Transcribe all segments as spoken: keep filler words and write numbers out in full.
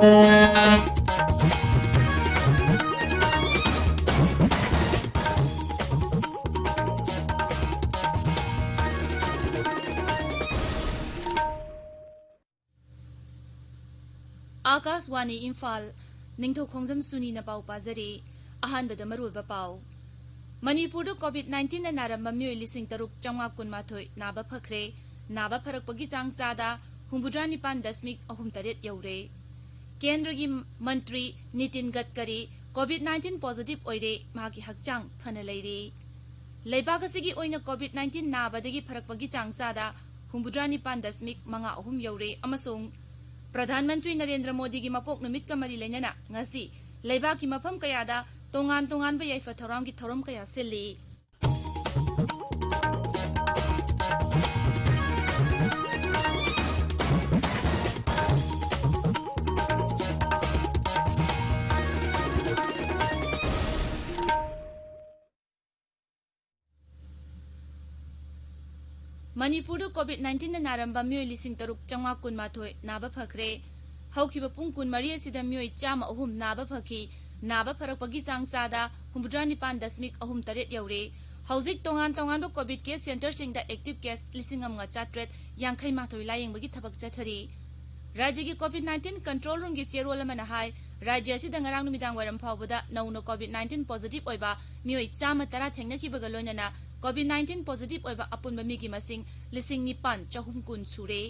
ꯑꯥꯀꯥꯁꯋꯥꯅꯤ ꯏꯝꯐꯥꯜ, ꯅꯤꯡꯊꯧ ꯈꯣꯡꯖꯝ ꯁꯨꯅꯤꯅ ꯄꯥꯎ ꯄꯥꯖꯔꯤ꯫ ꯑꯍꯥꯟꯕꯗ ꯃꯔꯨꯑꯣꯏꯕ ꯄꯥꯎ꯫ ꯃꯅꯤꯄꯨꯔꯗ COVID nineteen ꯅ ꯅꯥꯔꯝꯕ ꯃꯤꯑꯣꯏ ꯂꯤꯁꯤꯡ ꯇꯔꯨꯛ ꯆꯥꯝꯃꯉꯥ ꯀꯨꯟꯃꯥꯊꯣꯏ ꯅꯥꯕ ꯐꯈ꯭ꯔꯦ꯫ ꯅꯥꯕ ꯐꯔꯛꯄꯒꯤ ꯆꯥꯡ ꯆꯥꯗ ꯍꯨꯝꯐꯨꯇꯔꯥ ꯅꯤꯄꯥꯟ ꯗꯁꯃꯤꯛ ꯑꯍꯨꯝ ꯇꯔꯦꯠ ꯌꯧꯔꯦ꯫ ꯀꯦꯟꯗ꯭ꯔꯒꯤ ꯃꯟꯇ꯭ꯔꯤ ꯅꯤꯇꯤꯟ ꯒꯗꯀꯔꯤ COVID nineteen positive ꯑꯣꯏꯔꯦ, ꯃꯍꯥꯛꯀꯤ ꯍꯛꯆꯥꯡ ꯐꯅ ꯂꯩꯔꯤ꯫ ꯂꯩꯕꯥꯛ ꯑꯁꯤꯒꯤ ꯑꯣꯏꯅ COVID nineteen ꯅꯥꯕꯗꯒꯤ ꯐꯔꯛꯄꯒꯤ ꯆꯥꯡ ꯆꯥꯗ ꯍꯨꯝꯐꯨꯇꯔꯥ ꯅꯤꯄꯥꯟ ꯗꯁꯃꯤꯛ ꯃꯉꯥ ꯑꯍꯨꯝ ꯌꯧꯔꯦ ꯑꯃꯁꯨꯡ ꯄ꯭ꯔꯙꯥꯟ ꯃꯟꯇ꯭ꯔꯤ ꯅꯔꯦꯟꯗ꯭ꯔ ꯃꯣꯗꯤꯒꯤ ꯃꯄꯣꯛ ꯅꯨꯃꯤꯠꯀ ꯃꯔꯤ ꯂꯩꯅꯅ ꯉꯁꯤ ꯂꯩꯕꯥꯛꯀꯤ ꯃꯐꯝ ꯀꯌꯥꯗ ꯇꯣꯉꯥꯟ ꯇꯣꯉꯥꯟꯕ ꯌꯥꯏꯐ ꯊꯧꯔꯥꯡꯒꯤ ꯊꯧꯔꯝ ꯀꯌꯥ ꯁꯤꯜꯂꯤ꯫ ꯃꯅꯤꯄꯨꯔꯗ COVID nineteen ꯅ ꯅꯥꯔꯝꯕ ꯃꯤꯑꯣꯏ ꯂꯤꯁꯤꯡ ꯇꯔꯨꯛ ꯆꯥꯝꯃꯉꯥ ꯀꯨꯟꯃꯥꯊꯣꯏ ꯅꯥꯕ ꯐꯈ꯭ꯔꯦ꯫ ꯍꯧꯈꯤꯕ ꯄꯨꯡ ꯀꯨꯟꯃꯔꯤ ꯑꯁꯤꯗ ꯃꯤꯑꯣꯏ ꯆꯥꯝꯃ ꯑꯍꯨꯝ ꯅꯥꯕ ꯐꯈꯤ꯫ ꯅꯥꯕ ꯐꯔꯛꯄꯒꯤ ꯆꯥꯡ ꯆꯥꯗ ꯍꯨꯝꯐꯨꯇꯔꯥ ꯅꯤꯄꯥꯟ ꯗꯁꯃꯤꯛ ꯑꯍꯨꯝ ꯇꯔꯦꯠ ꯌꯧꯔꯦ꯫ ꯍꯧꯖꯤꯛ ꯇꯣꯉꯥꯟ ꯇꯣꯉꯥꯟꯕ COVID case centreꯁꯤꯡꯗ active case ꯂꯤꯁꯤꯡ ꯑꯃꯒ ꯆꯥꯇ꯭ꯔꯦꯠ ꯌꯥꯡꯈꯩ ꯃꯥꯊꯣꯏ ꯂꯥꯌꯦꯡꯕꯒꯤ ꯊꯕꯛ ꯆꯠꯊꯔꯤ꯫ ꯔꯥꯖ꯭ꯌꯒꯤ COVID nineteen control roomꯒꯤ ꯆꯦꯔꯣꯜ ꯑꯃꯅ ꯍꯥꯏ, ꯔꯥꯖ꯭ꯌ ꯑꯁꯤꯗ ꯉꯔꯥꯡ ꯅꯨꯃꯤꯗꯥꯡ ꯋꯥꯏꯔꯝ ꯐꯥꯎꯕꯗ ꯅꯧꯅ COVID nineteen positive ꯑꯣꯏꯕ ꯃꯤꯑꯣꯏ ꯆꯥꯝꯃ ꯇꯔꯥ ꯊꯦꯡꯅꯈꯤꯕꯒ ꯂꯣꯏꯅꯅ COVID nineteen positive ꯑꯣꯏꯕ ꯑꯄꯨꯟꯕ ꯃꯤꯒꯤ ꯃꯁꯤꯡ ꯂꯤꯁꯤꯡ ꯅꯤꯄꯥꯟ ꯆꯍꯨꯝ ꯀꯨꯟ ꯁꯨꯔꯦ꯫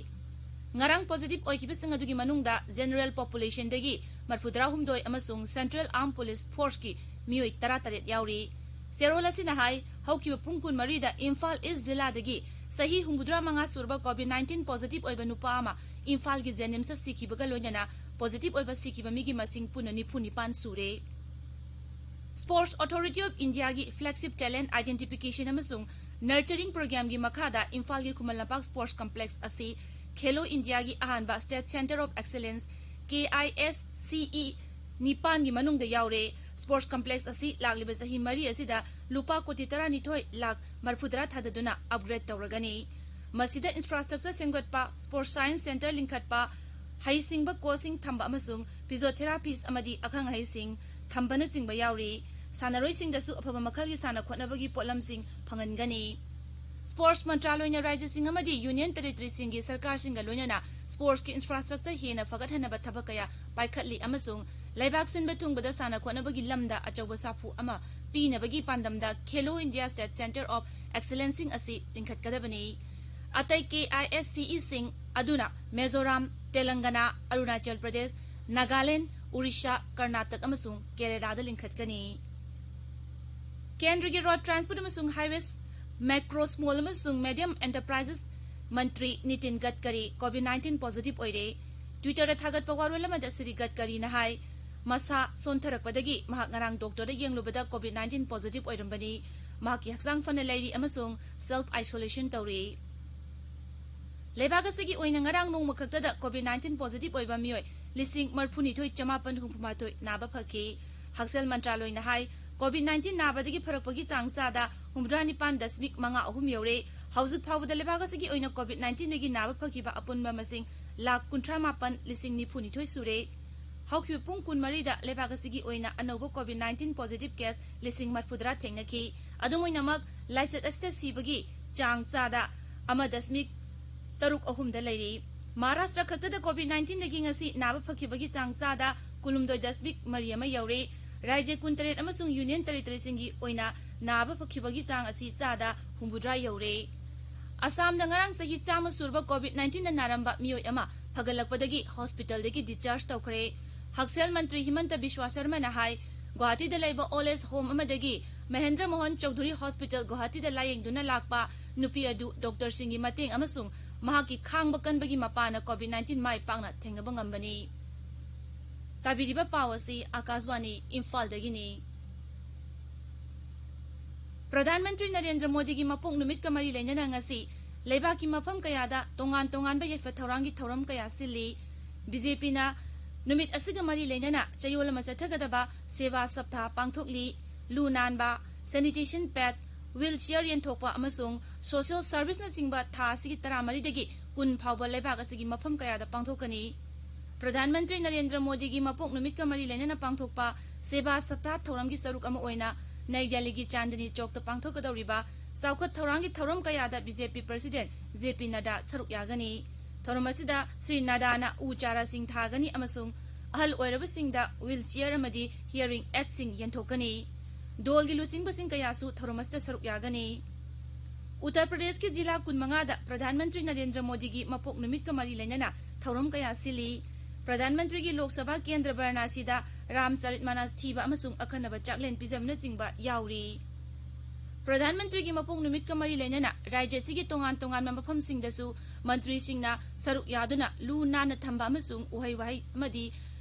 ꯉꯔꯥꯡ positive ꯑꯣꯏꯈꯤꯕꯁꯤꯡ ꯑꯗꯨꯒꯤ ꯃꯅꯨꯡꯗ general populationꯗꯒꯤ ꯃꯔꯐꯨꯇꯔꯥ ꯍꯨꯝꯗꯣꯏ ꯑꯃꯁꯨꯡ Central Armed Police Forceꯀꯤ ꯃꯤꯑꯣꯏ ꯇꯔꯥ ꯇꯔꯦꯠ ꯌꯥꯎꯔꯤ꯫ ꯆꯦꯔꯣꯜ ꯑꯁꯤꯅ ꯍꯥꯏ, ꯍꯧꯈꯤꯕ ꯄꯨꯡ ꯀꯨꯟꯃꯔꯤꯗ ꯏꯝꯐꯥꯜ ꯏꯁ ꯖꯤꯂꯥꯗꯒꯤ ꯆꯍꯤ ꯍꯨꯝꯐꯨꯇꯔꯥ ꯃꯉꯥ ꯁꯨꯔꯕ COVID nineteen positive ꯑꯣꯏꯕ ꯅꯨꯄꯥ ꯑꯃ ꯏꯝꯐꯥꯜꯒꯤ JNIMSꯇ ꯁꯤꯈꯤꯕꯒ ꯂꯣꯏꯅꯅ positive ꯑꯣꯏꯕ ꯁꯤꯈꯤꯕ ꯃꯤꯒꯤ ꯃꯁꯤꯡ ꯄꯨꯟꯅ ꯅꯤꯐꯨ ꯅꯤꯄꯥꯟ ꯁꯨꯔꯦ꯫ Sports Authority of Indiaꯒꯤ flagship talent identification ꯑꯃꯁꯨꯡ nurturing programmeꯒꯤ ꯃꯈꯥꯗ ꯏꯝꯐꯥꯜꯒꯤ ꯈꯨꯃꯟ ꯂꯝꯄꯥꯛ Sports Complex ꯑꯁꯤ ꯈꯦꯂꯣ ꯏꯟꯗꯤꯌꯥꯒꯤ ꯑꯍꯥꯟꯕ State Centre of Excellence, KISCE, ꯅꯤꯄꯥꯟꯒꯤ ꯃꯅꯨꯡꯗ ꯌꯥꯎꯔꯦ꯫ Sports Complex ꯑꯁꯤ ꯂꯥꯛꯂꯤꯕ ꯆꯍꯤ ꯃꯔꯤ ꯑꯁꯤꯗ ꯂꯨꯄꯥ ꯀꯣꯇꯤ ꯇꯔꯥꯅꯤꯊꯣꯏ ꯂꯥꯈ ꯃꯔꯐꯨꯇꯔꯥ ꯊꯥꯗꯗꯨꯅ upgrade ꯇꯧꯔꯒꯅꯤ꯫ ꯃꯁꯤꯗ infrastructure ꯁꯦꯝꯒꯠꯄ, Sports Science Centre ꯂꯤꯡꯈꯠꯄ, ꯍꯩꯁꯤꯡꯕ ꯀꯣꯆꯁꯤꯡ ꯊꯝꯕ ꯑꯃꯁꯨꯡ ꯐꯤꯖꯤꯌꯣꯊꯦꯔꯥꯄꯤꯁ ꯑꯃꯗꯤ ꯑꯈꯪ ꯑꯍꯩꯁꯤꯡ ꯊꯝꯕꯅꯆꯤꯡꯕ ꯌꯥꯎꯔꯤ꯫ ꯁꯥꯟꯅꯔꯣꯏꯁꯤꯡꯗꯁꯨ ꯑꯐꯕ ꯃꯈꯜꯒꯤ ꯁꯥꯟꯅ ꯈꯣꯠꯅꯕꯒꯤ ꯄꯣꯠꯂꯝꯁꯤꯡ ꯐꯪꯍꯟꯒꯅꯤ꯫ ꯁ꯭ꯄꯣꯔꯠꯁ ꯃꯟꯇ꯭ꯔꯥꯂꯣꯏꯅ ꯔꯥꯖ꯭ꯌꯁꯤꯡ ꯑꯃꯗꯤ ꯌꯨꯅꯤꯌꯟ ꯇꯦꯔꯤꯇꯣꯔꯤꯁꯤꯡꯒꯤ ꯁꯔꯀꯥꯔꯁꯤꯡꯒ ꯂꯣꯏꯅꯅ ꯁ꯭ꯄꯣꯔꯠꯁꯀꯤ ꯏꯟꯐ꯭ꯔꯥꯁ꯭ꯇ꯭ꯔꯛꯆꯔ ꯍꯦꯟꯅ ꯐꯒꯠꯍꯟꯅꯕ ꯊꯕꯛ ꯀꯌꯥ ꯄꯥꯏꯈꯠꯂꯤ ꯑꯃꯁꯨꯡ ꯂꯩꯕꯥꯛ ꯁꯤꯟꯕ ꯊꯨꯡꯕꯗ ꯁꯥꯟꯅ ꯈꯣꯠꯅꯕꯒꯤ ꯂꯝꯗ ꯑꯆꯧꯕ ꯁꯥꯐꯨ ꯑꯃ ꯄꯤꯅꯕꯒꯤ ꯄꯥꯟꯗꯝꯗ ꯈꯦꯂꯣ ꯏꯟꯗꯤꯌꯥ ꯁ꯭ꯇꯦꯠ ꯁꯦꯟꯇꯔ ꯑꯣꯐ ꯑꯦꯛꯁꯦꯂꯦꯟꯁꯁꯤꯡ ꯑꯁꯤ ꯂꯤꯡꯈꯠꯀꯗꯕꯅꯤ꯫ ꯑꯇꯩ ꯀꯦ ꯑꯥꯏ ꯑꯦꯁ ꯁꯤ ꯏꯁꯤꯡ ꯑꯗꯨꯅ ꯃꯤꯖꯣꯔꯥꯝ, ꯇꯦꯂꯪꯒꯅꯥ, ꯑꯔꯨꯅꯥꯆꯜ ꯄ꯭ꯔꯗꯦꯁ, ꯅꯥꯒꯥꯂꯦꯟ, ꯎꯔꯤꯁꯥ, ꯀꯔꯅꯥꯇꯛ ꯑꯃꯁꯨꯡ ꯀꯦꯔꯦꯂꯥꯗ ꯂꯤꯡꯈꯠꯀꯅꯤ꯫ ꯀꯦꯟꯗ꯭ꯔꯒꯤ ꯔꯣꯗ ꯇ꯭ꯔꯥꯟꯁꯄꯣꯔꯠ ꯑꯃꯁꯨꯡ ꯍꯥꯏꯋꯦꯁ, ꯃꯦꯀ꯭ꯔꯣ ꯁ꯭ꯃꯣꯜ ꯑꯃꯁꯨꯡ ꯃꯦꯗꯤꯌꯝ ꯑꯦꯟꯇꯔꯄ꯭ꯔꯥꯏꯖꯦꯁ ꯃꯟꯇ꯭ꯔꯤ ꯅꯤꯇꯤꯟ ꯒꯗꯀꯔꯤ ꯀꯣꯚꯤꯗ ꯅꯥꯏꯟꯇꯤꯟ ꯄꯣꯖꯤꯇꯤꯚ ꯑꯣꯏꯔꯦ꯫ ꯇ꯭ꯋꯤꯇꯔꯗ ꯊꯥꯒꯠꯄ ꯋꯥꯔꯣꯜ ꯑꯃꯗ ꯁ꯭ꯔꯤ ꯒꯗꯀꯔꯤꯅ ꯍꯥꯏ, ꯃꯁꯥ ꯁꯣꯟꯊꯔꯛꯄꯗꯒꯤ ꯃꯍꯥꯛ ꯉꯔꯥꯡ ꯗꯣꯛꯇꯔꯗ ꯌꯦꯡꯂꯨꯕꯗ ꯀꯣꯚꯤꯗ ꯅꯥꯏꯟꯇꯤꯟ ꯄꯣꯖꯤꯇꯤꯚ ꯑꯣꯏꯔꯝꯕꯅꯤ꯫ ꯃꯍꯥꯛꯀꯤ ꯍꯛꯆꯥꯡ ꯐꯅ ꯂꯩꯔꯤ ꯑꯃꯁꯨꯡ ꯁꯦꯜꯐ ꯑꯥꯏꯁꯣꯂꯦꯁꯟ ꯇꯧꯔꯤ꯫ ꯂꯩꯕꯥꯛ ꯑꯁꯤꯒꯤ ꯑꯣꯏꯅ ꯉꯔꯥꯡ ꯅꯣꯡꯃ ꯈꯛꯇꯗ ꯀꯣꯚꯤꯗ ꯅꯥꯏꯟꯇꯤꯟ ꯄꯣꯖꯤꯇꯤꯚ ꯑꯣꯏꯕ ꯃꯤꯑꯣꯏ ꯂꯤꯁꯤꯡ ꯃꯔꯤꯐꯨꯅꯤꯊꯣꯏ ꯆꯃꯥꯄꯟ ꯍꯨꯝꯐꯨꯃꯥꯊꯣꯏ ꯅꯥꯕ ꯐꯈꯤ꯫ ꯍꯛꯁꯦꯜ ꯃꯟꯇ꯭ꯔꯥꯂꯣꯏꯅ ꯍꯥꯏ, ꯀꯣꯚꯤꯗ ꯅꯥꯏꯟꯇꯤꯟ ꯅꯥꯕꯗꯒꯤ ꯐꯔꯛꯄꯒꯤ ꯆꯥꯡ ꯆꯥꯗ ꯍꯨꯝꯐꯨꯇꯔꯥ ꯅꯤꯄꯥꯟ ꯗꯁꯃꯤꯛ ꯃꯉꯥ ꯑꯍꯨꯝ ꯌꯧꯔꯦ꯫ ꯍꯧꯖꯤꯛ ꯐꯥꯎꯕꯗ ꯂꯩꯕꯥꯛ ꯑꯁꯤꯒꯤ ꯑꯣꯏꯅ ꯀꯣꯚꯤꯗ ꯅꯥꯏꯟꯇꯤꯟꯗꯒꯤ ꯅꯥꯕ ꯐꯈꯤꯕ ꯑꯄꯨꯟꯕ ꯃꯁꯤꯡ ꯂꯥꯈ ꯀꯨꯟꯊ꯭ꯔꯥ ꯃꯥꯄꯟ ꯂꯤꯁꯤꯡ ꯅꯤꯐꯨ ꯅꯤꯊꯣꯏ ꯁꯨꯔꯦ꯫ ꯍꯧꯈꯤꯕ ꯄꯨꯡ ꯀꯨꯟꯃꯔꯤꯗ ꯂꯩꯕꯥꯛ ꯑꯁꯤꯒꯤ ꯑꯣꯏꯅ ꯑꯅꯧꯕ ꯀꯣꯚꯤꯗ ꯅꯥꯏꯟꯇꯤꯟ ꯄꯣꯖꯤꯇꯤꯚ ꯀꯦꯁ ꯂꯤꯁꯤꯡ ꯃꯔꯤꯐꯨꯇꯔꯥ ꯊꯦꯡꯅꯈꯤ꯫ ꯑꯗꯨꯝ ꯑꯣꯏꯅꯃꯛ, ꯂꯥꯏꯆꯠ ꯑꯁꯤꯗ ꯁꯤꯕꯒꯤ ꯆꯥꯡ ꯆꯥꯗ ꯑꯃ ꯗꯁꯃꯤꯛ ꯇꯔꯨꯛ ꯑꯍꯨꯝꯗ ꯂꯩꯔꯤ꯫ ꯃꯍꯥꯔꯥꯁꯇ꯭ꯔ ꯈꯛꯇꯗ ꯀꯣꯚꯤꯗ ꯅꯥꯏꯟꯇꯤꯟꯗꯒꯤ ꯉꯁꯤ ꯅꯥꯕ ꯐꯈꯤꯕꯒꯤ ꯆꯥꯡ ꯆꯥꯗ ꯀꯨꯟꯍꯨꯝꯗꯣꯏ ꯗꯁꯃꯤꯛ ꯃꯔꯤ ꯑꯃ ꯌꯧꯔꯦ꯫ ꯔꯥꯏꯖ꯭ꯌ ꯀꯨꯟꯇꯔꯦꯠ ꯑꯃꯁꯨꯡ ꯌꯨꯅꯤꯌꯟ ꯇꯦꯔꯤꯇꯣꯔꯤꯁꯤꯡꯒꯤ ꯑꯣꯏꯅ ꯅꯥꯕ ꯐꯈꯤꯕꯒꯤ ꯆꯥꯡ ꯑꯁꯤ ꯆꯥꯗ ꯍꯨꯝꯐꯨꯇꯔꯥ ꯌꯧꯔꯦ꯫ ꯑꯁꯥꯝꯗ ꯉꯔꯥꯡ ꯆꯍꯤ ꯆꯥꯝꯃ ꯁꯨꯔꯕ ꯀꯣꯚꯤꯗ ꯅꯥꯏꯟꯇꯤꯟꯗ ꯅꯥꯔꯝꯕ ꯃꯤꯑꯣꯏ ꯑꯃ ꯐꯒꯠꯂꯛꯄꯗꯒꯤ ꯍꯣꯁꯄꯤꯇꯥꯜꯗꯒꯤ ꯗꯤꯁꯆꯥꯔꯖ ꯇꯧꯈ꯭ꯔꯦ꯫ ꯍꯛꯁꯦꯜ ꯃꯟꯇ꯭ꯔꯤ ꯍꯤꯃꯟꯇ ꯕꯤꯁ꯭ꯋꯥ ꯁꯔꯃꯅ ꯍꯥꯏ, ꯒꯨꯋꯥꯍꯥꯇꯤꯗ ꯂꯩꯕ ꯑꯣꯜ ꯑꯦꯖ ꯍꯣꯝ ꯑꯃꯗꯒꯤ ꯃꯍꯦꯟꯗ꯭ꯔ ꯃꯣꯍꯟ ꯆꯧꯙꯨꯔꯤ ꯍꯣꯁꯄꯤꯇꯥꯜ ꯒꯨꯋꯥꯍꯥꯇꯤꯗ ꯂꯥꯌꯦꯡꯗꯨꯅ ꯂꯥꯛꯄ ꯅꯨꯄꯤ ꯑꯗꯨ ꯗꯣꯛꯇꯔꯁꯤꯡꯒꯤ ꯃꯇꯦꯡ ꯑꯃꯁꯨꯡ ꯃꯍꯥꯛꯀꯤ ꯈꯥꯡꯕ ꯀꯟꯕꯒꯤ ꯃꯄꯥꯅ ꯀꯣꯚꯤꯗ ꯅꯥꯏꯟꯇꯤꯟ ꯃꯥꯏ ꯄꯥꯛꯅ ꯊꯦꯡꯅꯕ ꯉꯝꯕꯅꯤ꯫ ꯇꯥꯕꯤꯔꯤꯕ ꯄꯥꯎ ꯑꯁꯤ ꯑꯥꯀꯥꯁꯕꯥꯅꯤ ꯏꯝꯐꯥꯜꯗꯒꯤꯅꯤ꯫ ꯄ꯭ꯔꯙꯥꯟ ꯃꯟꯇ꯭ꯔꯤ ꯅꯔꯦꯟꯗ꯭ꯔ ꯃꯣꯗꯤꯒꯤ ꯃꯄꯣꯛ ꯅꯨꯃꯤꯠꯀ ꯃꯔꯤ ꯂꯩꯅꯅ ꯉꯁꯤ ꯂꯩꯕꯥꯛꯀꯤ ꯃꯐꯝ ꯀꯌꯥꯗ ꯇꯣꯉꯥꯟ ꯇꯣꯉꯥꯟꯕ ꯌꯥꯏꯐ ꯊꯧꯔꯥꯡꯒꯤ ꯊꯧꯔꯝ ꯀꯌꯥ ꯁꯤꯜꯂꯤ꯫ ꯕꯤ ꯖꯦ ꯄꯤꯅ ꯅꯨꯃꯤꯠ ꯑꯁꯤꯒ ꯃꯔꯤ ꯂꯩꯅꯅ ꯆꯌꯣꯜ ꯑꯃ ꯆꯠꯊꯒꯗꯕ ꯁꯦꯕꯥ ꯁꯞꯇꯥꯍ ꯄꯥꯡꯊꯣꯛꯂꯤ꯫ ꯂꯨ ꯅꯥꯟꯕ, ꯁꯦꯅꯤꯇꯦꯁꯟ ꯄꯦꯗ, ꯋꯤꯜ ꯆꯤꯌꯔ ꯌꯦꯟꯊꯣꯛꯄ ꯑꯃꯁꯨꯡ ꯁꯣꯁꯤꯌꯦꯜ ꯁꯔꯚꯤꯁꯅꯆꯤꯡꯕ ꯊꯥ ꯑꯁꯤꯒꯤ ꯇꯔꯥꯃꯔꯤꯗꯒꯤ ꯀꯨꯟ ꯐꯥꯎꯕ ꯂꯩꯕꯥꯛ ꯑꯁꯤꯒꯤ ꯃꯐꯝ ꯀꯌꯥꯗ ꯄꯥꯡꯊꯣꯛꯀꯅꯤ꯫ ꯄ꯭ꯔꯙꯥꯟ ꯃꯟꯇ꯭ꯔꯤ ꯅꯔꯦꯟꯗ꯭ꯔ ꯃꯣꯗꯤꯒꯤ ꯃꯄꯣꯛ ꯅꯨꯃꯤꯠꯀ ꯃꯔꯤ ꯂꯩꯅꯅ ꯄꯥꯡꯊꯣꯛꯄ ꯁꯦꯕꯥ ꯁꯞꯇꯥꯍ ꯊꯧꯔꯝꯒꯤ ꯁꯔꯨꯛ ꯑꯃ ꯑꯣꯏꯅ ꯅꯩ ꯗꯦꯜꯂꯤꯒꯤ ꯆꯥꯟꯗꯅꯤ ꯆꯧꯛꯇ ꯄꯥꯡꯊꯣꯛꯀꯗꯧꯔꯤꯕ ꯆꯥꯎꯈꯠ ꯊꯧꯔꯥꯡꯒꯤ ꯊꯧꯔꯝ ꯀꯌꯥꯗ ꯕꯤ ꯖꯦ ꯄꯤ ꯄ꯭ꯔꯁꯤꯗꯦꯟ ꯖꯦ ꯄꯤ ꯅꯗꯥ ꯁꯔꯨꯛ ꯌꯥꯒꯅꯤ꯫ ꯊꯧꯔꯝ ꯑꯁꯤꯗ ꯁ꯭ꯔꯤ ꯅꯗꯥꯅ ꯎ ꯆꯥꯔꯥꯁꯤꯡ ꯊꯥꯒꯅꯤ ꯑꯃꯁꯨꯡ ꯑꯍꯜ ꯑꯣꯏꯔꯕꯁꯤꯡꯗ ꯋꯤꯜ ꯆꯤꯌꯔ ꯑꯃꯗꯤ ꯍꯤꯌꯔꯤꯡ ꯑꯦꯗꯁꯤꯡ ꯌꯦꯟꯊꯣꯛꯀꯅꯤ꯫ ꯗꯣꯜꯒꯤ ꯂꯨꯆꯤꯡꯕꯁꯤꯡ ꯀꯌꯥꯁꯨ ꯊꯧꯔꯝ ꯑꯁꯤꯗ ꯁꯔꯨꯛ ꯌꯥꯒꯅꯤ꯫ ꯎꯠꯇꯔ ꯄ꯭ꯔꯗꯦꯁꯀꯤ ꯖꯤꯂꯥ ꯀꯨꯟꯃꯉꯥꯗ ꯄ꯭ꯔꯙꯥꯟ ꯃꯟꯇ꯭ꯔꯤ ꯅꯔꯦꯟꯗ꯭ꯔ ꯃꯣꯗꯤꯒꯤ ꯃꯄꯣꯛ ꯅꯨꯃꯤꯠꯀ ꯃꯔꯤ ꯂꯩꯅꯅ ꯊꯧꯔꯝ ꯀꯌꯥ ꯁꯤꯜꯂꯤ꯫ ꯄ꯭ꯔꯙꯥꯟ ꯃꯟꯇ꯭ꯔꯤꯒꯤ ꯂꯣꯛ ꯁꯚꯥ ꯀꯦꯟꯗ꯭ꯔ ꯕꯔꯥꯅꯥꯁꯤꯗ ꯔꯥꯝ ꯆꯔꯤꯠ ꯃꯥꯅꯁ ꯊꯤꯕ ꯑꯃꯁꯨꯡ ꯑꯈꯟꯅꯕ ꯆꯥꯛꯂꯦꯟ ꯄꯤꯖꯕꯅꯆꯤꯡꯕ ꯌꯥꯎꯔꯤ꯫ ꯄ꯭ꯔꯙꯥꯟ ꯃꯟꯇ꯭ꯔꯤꯒꯤ ꯃꯄꯣꯛ ꯅꯨꯃꯤꯠꯀ ꯃꯔꯤ ꯂꯩꯅꯅ ꯔꯥꯖ꯭ꯌ ꯑꯁꯤꯒꯤ ꯇꯣꯉꯥꯟ ꯇꯣꯉꯥꯟꯕ ꯃꯐꯝꯁꯤꯡꯗꯁꯨ ꯃꯟꯇ꯭ꯔꯤꯁꯤꯡꯅ ꯁꯔꯨꯛ ꯌꯥꯗꯨꯅ ꯂꯨ ꯅꯥꯟꯅ ꯊꯝꯕ ꯑꯃꯁꯨꯡ ꯎꯍꯩ ꯋꯥꯍꯩ ꯑꯃꯗꯤ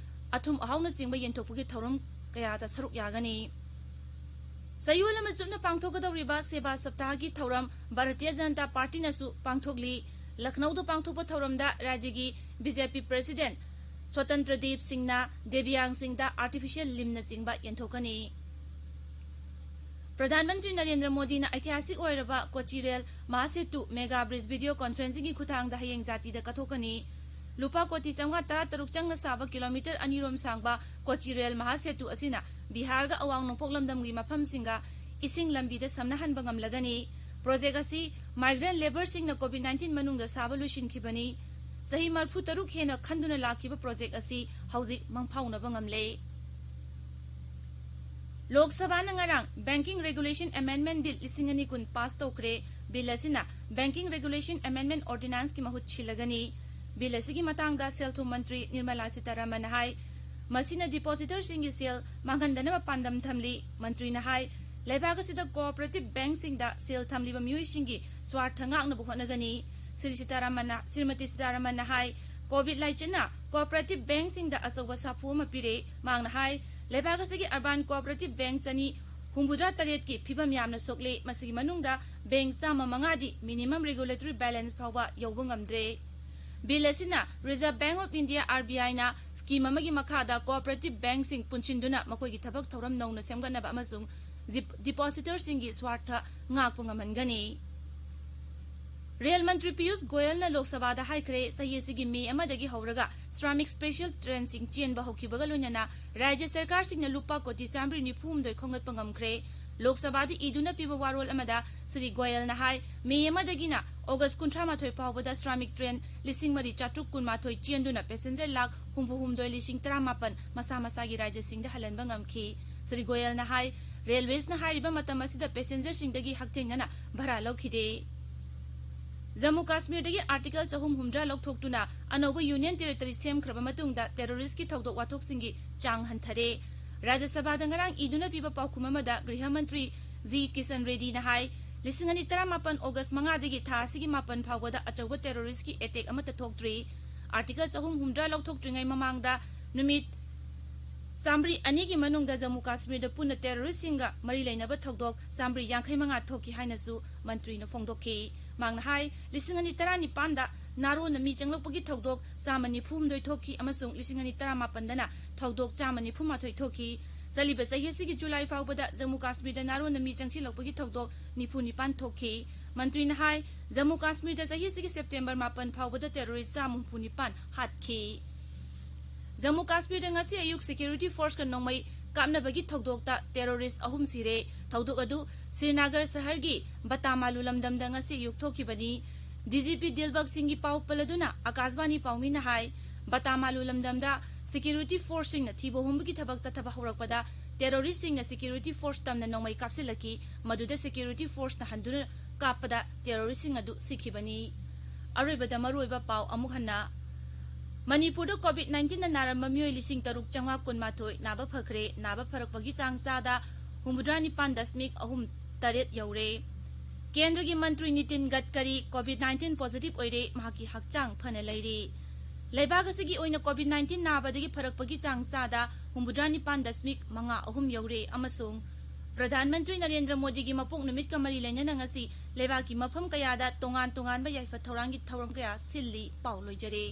ꯑꯊꯨꯝ ꯑꯍꯥꯎꯅꯆꯤꯡꯕ ꯌꯦꯟꯊꯣꯛꯄꯒꯤ ꯊꯧꯔꯝ ꯀꯌꯥꯗ ꯁꯔꯨꯛ ꯌꯥꯒꯅꯤ꯫ ꯆꯌꯣꯜ ꯑꯃ ꯆꯨꯞꯅ ꯄꯥꯡꯊꯣꯛꯀꯗꯧꯔꯤꯕ ꯁꯦꯕꯥ ꯁꯞꯇꯥꯍꯒꯤ ꯊꯧꯔꯝ ꯚꯥꯔꯇꯤꯌ ꯖꯅꯇꯥ ꯄꯥꯔꯇꯤꯅꯁꯨ ꯄꯥꯡꯊꯣꯛꯂꯤ꯫ ꯂꯈꯅꯧꯗ ꯄꯥꯡꯊꯣꯛꯄ ꯊꯧꯔꯝꯗ ꯔꯥꯖ꯭ꯌꯒꯤ ꯕꯤ ꯖꯦ ꯄꯤ ꯄ꯭ꯔꯁꯤꯗꯦꯟ ꯁ꯭ꯋꯇꯟꯇ꯭ꯔ ꯗꯦꯕ ꯁꯤꯡꯅ ꯗꯦꯕꯤꯌꯥꯡꯁꯤꯡꯗ ꯑꯥꯔꯇꯤꯐꯤꯁꯤꯌꯦꯜ ꯂꯤꯝꯅꯆꯤꯡꯕ ꯌꯦꯟꯊꯣꯛꯀꯅꯤ꯫ ꯄ꯭ꯔꯙꯥꯟ ꯃꯟꯇ꯭ꯔꯤ ꯅꯔꯦꯟꯗ꯭ꯔ ꯃꯣꯗꯤꯅ ꯑꯩꯇꯤꯍꯥꯁꯤꯛ ꯑꯣꯏꯔꯕ ꯀꯣꯆꯤꯔꯦꯜ ꯃꯍꯥꯁꯦꯇꯨ ꯃꯦꯒꯥ ꯕ꯭ꯔꯤꯖ ꯚꯤꯗꯤꯑꯣ ꯀꯣꯟꯐꯔꯦꯟꯁꯤꯡꯒꯤ ꯈꯨꯊꯥꯡꯗ ꯍꯌꯦꯡ ꯖꯥꯇꯤꯗ ꯀꯠꯊꯣꯛꯀꯅꯤ꯫ ꯂꯨꯄꯥ ꯀꯣꯇꯤ ꯆꯥꯝꯃꯉꯥ ꯇꯔꯥꯇꯔꯨꯛ ꯆꯪꯅ ꯁꯥꯕ ꯀꯤꯂꯣꯃꯤꯇꯔ ꯑꯅꯤ ꯔꯣꯝ ꯁꯥꯡꯕ ꯀꯣꯆꯤꯔꯦꯜ ꯃꯍꯥꯁꯦꯇꯨ ꯑꯁꯤꯅ ꯕꯤꯍꯥꯔꯒ ꯑꯋꯥꯡ ꯅꯣꯡꯄꯣꯛ ꯂꯝꯗꯝꯒꯤ ꯃꯐꯝꯁꯤꯡꯒ ꯏꯁꯤꯡ ꯂꯝꯕꯤꯗ ꯁꯝꯅꯍꯟꯕ ꯉꯝꯂꯒꯅꯤ꯫ ꯄ꯭ꯔꯣꯖꯦꯛ ꯑꯁꯤ migrant labourꯁꯤꯡꯅ ꯀꯣꯚꯤꯗ ꯅꯥꯏꯟꯇꯤꯟ ꯃꯅꯨꯡꯗ ꯁꯥꯕ ꯂꯣꯏꯁꯤꯟꯈꯤꯕꯅꯤ꯫ ꯆꯍꯤ ꯃꯔꯤꯐꯨ ꯇꯔꯨꯛ ꯍꯦꯟꯅ ꯈꯟꯗꯨꯅ ꯂꯥꯛꯈꯤꯕ ꯄ꯭ꯔꯣꯖꯦꯛ ꯑꯁꯤ ꯍꯧꯖꯤꯛ ꯃꯪꯐꯥꯎꯅꯕ ꯉꯝꯂꯦ꯫ ꯂꯣꯛ ꯁꯚꯥꯅ ꯉꯔꯥꯡ Banking Regulation Amendment Bill ꯂꯤꯁꯤꯡ ꯑꯅꯤ ꯀꯨꯟ ꯄꯥꯁ ꯇꯧꯈ꯭ꯔꯦ꯫ ꯕꯤꯜ ꯑꯁꯤꯅ Banking Regulation Amendment Ordinanceꯀꯤ ꯃꯍꯨꯠ ꯁꯤꯜꯂꯒꯅꯤ꯫ ꯕꯤꯜ ꯑꯁꯤꯒꯤ ꯃꯇꯥꯡꯗ ꯁꯦꯜ ꯊꯨꯝ ꯃꯟꯇ꯭ꯔꯤ ꯅꯤꯔꯃꯂꯥ ꯁꯤꯇꯥꯔꯥꯃꯟꯅ ꯍꯥꯏ, ꯃꯁꯤꯅ depositorsꯤꯡꯒꯤ ꯁꯦꯜ ꯃꯥꯡꯍꯟꯗꯅꯕ ꯄꯥꯟꯗꯝ ꯊꯝꯂꯤ꯫ ꯃꯟꯇ꯭ꯔꯤꯅ ꯍꯥꯏ, ꯂꯩꯕꯥꯛ ꯑꯁꯤꯗ cooperative bankꯁꯤꯡꯗ ꯁꯦꯜ ꯊꯝꯂꯤꯕ ꯃꯤꯑꯣꯏꯁꯤꯡꯒꯤ ꯁ꯭ꯋꯥꯔꯊ ꯉꯥꯛꯅꯕ ꯍꯣꯠꯅꯒꯅꯤ꯫ ꯁ꯭ꯔꯤ ꯁꯤꯇꯥꯔꯥꯃꯟꯅ, ꯁ꯭ꯔꯤꯃꯇꯤ ꯁꯤꯇꯥꯔꯥꯃꯟꯅ ꯍꯥꯏ, ꯀꯣꯚꯤꯗ ꯂꯥꯏꯆꯠꯅ cooperative bankꯁꯤꯡꯗ ꯑꯆꯧꯕ ꯁꯥꯐꯨ ꯑꯃ ꯄꯤꯔꯦ꯫ ꯃꯍꯥꯛꯅ ꯍꯥꯏ, ꯂꯩꯕꯥꯛ ꯑꯁꯤꯒꯤ urban cooperative bank ꯆꯅꯤ ꯍꯨꯝꯐꯨꯇꯔꯥ ꯇꯔꯦꯠꯀꯤ ꯐꯤꯕꯝ ꯌꯥꯝꯅ ꯁꯣꯛꯂꯦ꯫ ꯃꯁꯤꯒꯤ ꯃꯅꯨꯡꯗ bank ꯆꯥꯝꯃ ꯃꯉꯥꯗꯤ minimum regulatory balance ꯐꯥꯎꯕ ꯌꯧꯕ ꯉꯝꯗ꯭ꯔꯦ꯫ ꯕꯤꯜ ꯑꯁꯤꯅ Reserve Bank of India, R B Iꯅ scheme ꯑꯃꯒꯤ ꯃꯈꯥꯗ cooperative bankꯁꯤꯡ ꯄꯨꯟꯁꯤꯟꯗꯨꯅ ꯃꯈꯣꯏꯒꯤ ꯊꯕꯛ ꯊꯧꯔꯝ ꯅꯧꯅ ꯁꯦꯝꯒꯠꯅꯕ ꯑꯃꯁꯨꯡ ꯖꯤꯞ-, depositorꯁꯤꯡꯒꯤ ꯁ꯭ꯋꯥꯔꯊ ꯉꯥꯛꯄ ꯉꯝꯍꯟꯒꯅꯤ꯫ ꯔꯦꯜ ꯃꯟꯇ꯭ꯔꯤ ꯄꯤꯌꯨꯁ ꯒꯣꯌꯜꯅ ꯂꯣꯛ ꯁꯚꯥꯗ ꯍꯥꯏꯈ꯭ꯔꯦ, ꯆꯍꯤ ꯑꯁꯤꯒꯤ ꯃꯦ ꯑꯃꯗꯒꯤ ꯍꯧꯔꯒ ꯁ꯭ꯔꯥꯃꯤꯛ ꯁ꯭ꯄꯦꯁꯤꯌꯦꯜ ꯇ꯭ꯔꯦꯟꯁꯤꯡ ꯆꯦꯟꯕ ꯍꯧꯈꯤꯕꯒ ꯂꯣꯏꯅꯅ ꯔꯥꯖ꯭ꯌ ꯁꯔꯀꯥꯔꯁꯤꯡꯅ ꯂꯨꯄꯥ ꯀꯣꯇꯤ ꯆꯥꯃꯔꯤ ꯅꯤꯐꯨ ꯍꯨꯝꯗꯣꯏ ꯈꯣꯝꯒꯠꯄ ꯉꯝꯈ꯭ꯔꯦ꯫ ꯂꯣꯛ ꯁꯚꯥꯗ ꯏꯗꯨꯅ ꯄꯤꯕ ꯋꯥꯔꯣꯜ ꯑꯃꯗ ꯁ꯭ꯔꯤ ꯒꯣꯌꯜꯅ ꯍꯥꯏ, ꯃꯦ ꯑꯃꯗꯒꯤꯅ ꯑꯣꯒꯁ ꯀꯨꯟꯊ꯭ꯔꯥ ꯃꯥꯊꯣꯏ ꯐꯥꯎꯕꯗ ꯁ꯭ꯔꯥꯃꯤꯛ ꯇ꯭ꯔꯦꯟ ꯂꯤꯁꯤꯡ ꯃꯔꯤ ꯆꯥꯇ꯭ꯔꯨꯛ ꯀꯨꯟꯃꯥꯊꯣꯏ ꯆꯦꯟꯗꯨꯅ ꯄꯦꯁꯦꯟꯖꯔ ꯂꯥꯈ ꯍꯨꯝꯐꯨ ꯍꯨꯝꯗꯣꯏ ꯂꯤꯁꯤꯡ ꯇꯔꯥꯃꯥꯄꯟ ꯃꯁꯥ ꯃꯁꯥꯒꯤ ꯔꯥꯖ꯭ꯌꯁꯤꯡꯗ ꯍꯜꯍꯟꯕ ꯉꯝꯈꯤ꯫ ꯁ꯭ꯔꯤ ꯒꯣꯌꯜꯅ ꯍꯥꯏ, ꯔꯦꯜꯋꯦꯁꯅ ꯍꯥꯏꯔꯤꯕ ꯃꯇꯝ ꯑꯁꯤꯗ ꯄꯦꯁꯦꯟꯖꯔꯁꯤꯡꯗꯒꯤ ꯍꯛꯊꯦꯡꯅꯅ ꯚꯔꯥ ꯂꯧꯈꯤꯗꯦ꯫ ꯖꯝꯃꯨ ꯀꯥꯁꯃꯤꯔꯗꯒꯤ ꯑꯥꯔꯇꯤꯀꯜ ꯆꯍꯨꯝ ꯍꯨꯝꯗ꯭ꯔꯥ ꯂꯧꯊꯣꯛꯇꯨꯅ ꯑꯅꯧꯕ ꯌꯨꯅꯤꯌꯟ ꯇꯦꯔꯤꯇꯣꯔꯤ ꯁꯦꯝꯈ꯭ꯔꯕ ꯃꯇꯨꯡꯗ ꯇꯦꯔꯣꯔꯤꯁ꯭ꯠꯀꯤ ꯊꯧꯗꯣꯛ ꯋꯥꯊꯣꯛꯁꯤꯡꯒꯤ ꯆꯥꯡ ꯍꯟꯊꯔꯦ꯫ ꯔꯥꯖ꯭ꯌ ꯁꯚꯥꯗ ꯉꯔꯥꯡ ꯏꯗꯨꯅ ꯄꯤꯕ ꯄꯥꯎꯈꯨꯝ ꯑꯃꯗ ꯒ꯭ꯔꯤꯍ ꯃꯟꯇ꯭ꯔꯤ ꯖꯤ ꯀꯤꯁꯟ ꯔꯦꯗꯤꯅ ꯍꯥꯏ, ꯂꯤꯁꯤꯡ ꯑꯅꯤ ꯇꯔꯥꯃꯥꯄꯟ ꯑꯣꯒꯁ ꯃꯉꯥꯗꯒꯤ ꯊꯥ ꯑꯁꯤꯒꯤ ꯃꯥꯄꯟ ꯐꯥꯎꯕꯗ ꯑꯆꯧꯕ ꯇꯦꯔꯣꯔꯤꯁ꯭ꯠꯀꯤ ꯑꯦꯇꯦꯛ ꯑꯃꯠꯇ ꯊꯣꯛꯇ꯭ꯔꯤ꯫ ꯑꯥꯔꯇꯤꯀꯜ ꯆꯍꯨꯝ ꯍꯨꯝꯗ꯭ꯔꯥ ꯂꯧꯊꯣꯛꯇ꯭ꯔꯤꯉꯩ ꯃꯃꯥꯡꯗ ꯅꯨꯃꯤꯠ ꯆꯥꯃꯔꯤ ꯑꯅꯤꯒꯤ ꯃꯅꯨꯡꯗ ꯖꯝꯃꯨ ꯀꯥꯁꯃꯤꯔꯗ ꯄꯨꯟꯅ ꯇꯦꯔꯣꯔꯤꯁ꯭ꯠꯁꯤꯡꯒ ꯃꯔꯤ ꯂꯩꯅꯕ ꯊꯧꯗꯣꯛ ꯆꯥꯃꯔꯤ ꯌꯥꯡꯈꯩ ꯃꯉꯥ ꯊꯣꯛꯈꯤ ꯍꯥꯏꯅꯁꯨ ꯃꯟꯇ꯭ꯔꯤꯅ ꯐꯣꯡꯗꯣꯛꯈꯤ꯫ ꯃꯍꯥꯛꯅ ꯍꯥꯏ, ꯂꯤꯁꯤꯡ ꯑꯅꯤ ꯇꯔꯥꯅꯤꯄꯥꯟꯗ ꯅꯥꯔꯣꯟꯅ ꯃꯤ ꯆꯪꯂꯛꯄꯒꯤ ꯊꯧꯗꯣꯛ ꯆꯥꯝꯃ ꯅꯤꯐꯨ ꯍꯨꯝꯗꯣꯏ ꯊꯣꯛꯈꯤ ꯑꯃꯁꯨꯡ ꯂꯤꯁꯤꯡ ꯑꯅꯤ ꯇꯔꯥꯃꯥꯄꯟꯗꯅ ꯊꯧꯗꯣꯛ ꯆꯥꯝꯃ ꯅꯤꯐꯨ ꯃꯥꯊꯣꯏ ꯊꯣꯛꯈꯤ꯫ ꯆꯠꯂꯤꯕ ꯆꯍꯤ ꯑꯁꯤꯒꯤ ꯖꯨꯂꯥꯏ ꯐꯥꯎꯕꯗ ꯖꯝꯃꯨ ꯀꯥꯁꯃꯤꯔꯗ ꯅꯥꯔꯣꯟꯅ ꯃꯤ ꯆꯪꯁꯤꯜꯂꯛꯄꯒꯤ ꯊꯧꯗꯣꯛ ꯅꯤꯐꯨ ꯅꯤꯄꯥꯟ ꯊꯣꯛꯈꯤ꯫ ꯃꯟꯇ꯭ꯔꯤꯅ ꯍꯥꯏ, ꯖꯝꯃꯨ ꯀꯥꯁꯃꯤꯔꯗ ꯆꯍꯤ ꯑꯁꯤꯒꯤ ꯁꯦꯞꯇꯦꯝꯕꯔ ꯃꯥꯄꯟ ꯐꯥꯎꯕꯗ ꯇꯦꯔꯣꯔꯤꯁ꯭ꯠ ꯆꯥꯝꯃ ꯍꯨꯝꯐꯨ ꯅꯤꯄꯥꯟ ꯍꯥꯠꯈꯤ꯫ ꯖꯝꯃꯨ ꯀꯥꯁꯃꯤꯔꯗ ꯉꯁꯤ ꯑꯌꯨꯛ ꯁꯦꯀ꯭ꯌꯨꯔꯤꯇꯤ ꯐꯣꯔꯁꯀ ꯅꯣꯡꯃꯩ ꯀꯥꯞꯅꯕꯒꯤ ꯊꯧꯗꯣꯛꯇ ꯇꯦꯔꯣꯔꯤꯁ꯭ꯠ ꯑꯍꯨꯝ ꯁꯤꯔꯦ꯫ ꯊꯧꯗꯣꯛ ꯑꯗꯨ ꯁ꯭ꯔꯤꯅꯒꯔ ꯁꯍꯔꯒꯤ ꯕꯇꯥꯃꯥꯂꯨ ꯂꯝꯗꯝꯗ ꯉꯁꯤ ꯑꯌꯨꯛ ꯊꯣꯛꯈꯤꯕꯅꯤ꯫ ꯗꯤ ꯖꯤ ꯄꯤ ꯗꯤꯜꯕꯒ ꯁꯤꯡꯒꯤ ꯄꯥꯎ ꯄꯜꯂꯗꯨꯅ ꯑꯀꯥꯁꯕꯥꯅꯤ ꯄꯥꯎꯃꯤꯅ ꯍꯥꯏ, ꯕꯇꯥꯃꯥꯂꯨ ꯂꯝꯗꯝꯗ ꯁꯦꯀ꯭ꯌꯨꯔꯤꯇꯤ ꯐꯣꯔꯁꯁꯤꯡꯅ ꯊꯤꯕ ꯍꯨꯝꯕꯒꯤ ꯊꯕꯛ ꯆꯠꯊꯕ ꯍꯧꯔꯛꯄꯗ ꯇꯦꯔꯣꯔꯤꯁ꯭ꯠꯁꯤꯡꯅ ꯁꯦꯀ꯭ꯌꯨꯔꯤꯇꯤ ꯐꯣꯔꯁ ꯇꯝꯅ ꯅꯣꯡꯃꯩ ꯀꯥꯞꯁꯤꯜꯂꯛꯈꯤ꯫ ꯃꯗꯨꯗ ꯁꯦꯀ꯭ꯌꯨꯔꯤꯇꯤ ꯐꯣꯔꯁꯅ ꯍꯟꯗꯨꯅ ꯀꯥꯞꯄꯗ ꯇꯦꯔꯣꯔꯤꯁ꯭ꯠꯁꯤꯡ ꯑꯗꯨ ꯁꯤꯈꯤꯕꯅꯤ꯫ ꯑꯔꯣꯏꯕꯗ ꯃꯔꯨꯑꯣꯏꯕ ꯄꯥꯎ ꯑꯃꯨꯛ ꯍꯟꯅ꯫ ꯃꯅꯤꯄꯨꯔꯗ ꯀꯣꯚꯤꯗ ꯅꯥꯏꯟꯇꯤꯟꯅ ꯅꯥꯔꯝꯕ ꯃꯤꯑꯣꯏ ꯂꯤꯁꯤꯡ ꯇꯔꯨꯛ ꯆꯥꯝꯃꯉꯥ ꯀꯨꯟꯃꯥꯊꯣꯏ ꯅꯥꯕ ꯐꯈ꯭ꯔꯦ꯫ ꯅꯥꯕ ꯐꯔꯛꯄꯒꯤ ꯆꯥꯡ ꯆꯥꯗ ꯍꯨꯝꯐꯨꯇꯔꯥ ꯅꯤꯄꯥꯟ ꯗꯁꯃꯤꯛ ꯑꯍꯨꯝ ꯇꯔꯦꯠ ꯌꯧꯔꯦ꯫ ꯀꯦꯟꯗ꯭ꯔꯒꯤ ꯃꯟꯇ꯭ꯔꯤ ꯅꯤꯇꯤꯟ ꯒꯗꯀꯔꯤ ꯀꯣꯚꯤꯗ ꯅꯥꯏꯟꯇꯤꯟ ꯄꯣꯖꯤꯇꯤꯚ ꯑꯣꯏꯔꯦ, ꯃꯍꯥꯛꯀꯤ ꯍꯛꯆꯥꯡ ꯐꯅ ꯂꯩꯔꯤ꯫ ꯂꯩꯕꯥꯛ ꯑꯁꯤꯒꯤ ꯑꯣꯏꯅ ꯀꯣꯚꯤꯗ ꯅꯥꯏꯟꯇꯤꯟ ꯅꯥꯕꯗꯒꯤ ꯐꯔꯛꯄꯒꯤ ꯆꯥꯡ ꯆꯥꯗ ꯍꯨꯝꯐꯨꯇꯔꯥ ꯅꯤꯄꯥꯟ ꯗꯁꯃꯤꯛ ꯃꯉꯥ ꯑꯍꯨꯝ ꯌꯧꯔꯦ ꯑꯃꯁꯨꯡ ꯄ꯭ꯔꯙꯥꯟ ꯃꯟꯇ꯭ꯔꯤ ꯅꯔꯦꯟꯗ꯭ꯔ ꯃꯣꯗꯤꯒꯤ ꯃꯄꯣꯛ ꯅꯨꯃꯤꯠꯀ ꯃꯔꯤ ꯂꯩꯅꯅ ꯉꯁꯤ ꯂꯩꯕꯥꯛꯀꯤ ꯃꯐꯝ ꯀꯌꯥꯗ ꯇꯣꯉꯥꯟ ꯇꯣꯉꯥꯟꯕ ꯌꯥꯏꯐ ꯊꯧꯔꯥꯡꯒꯤ ꯊꯧꯔꯝ ꯀꯌꯥ ꯁꯤꯜꯂꯤ꯫ ꯄꯥꯎ ꯂꯣꯏꯖꯔꯦ꯫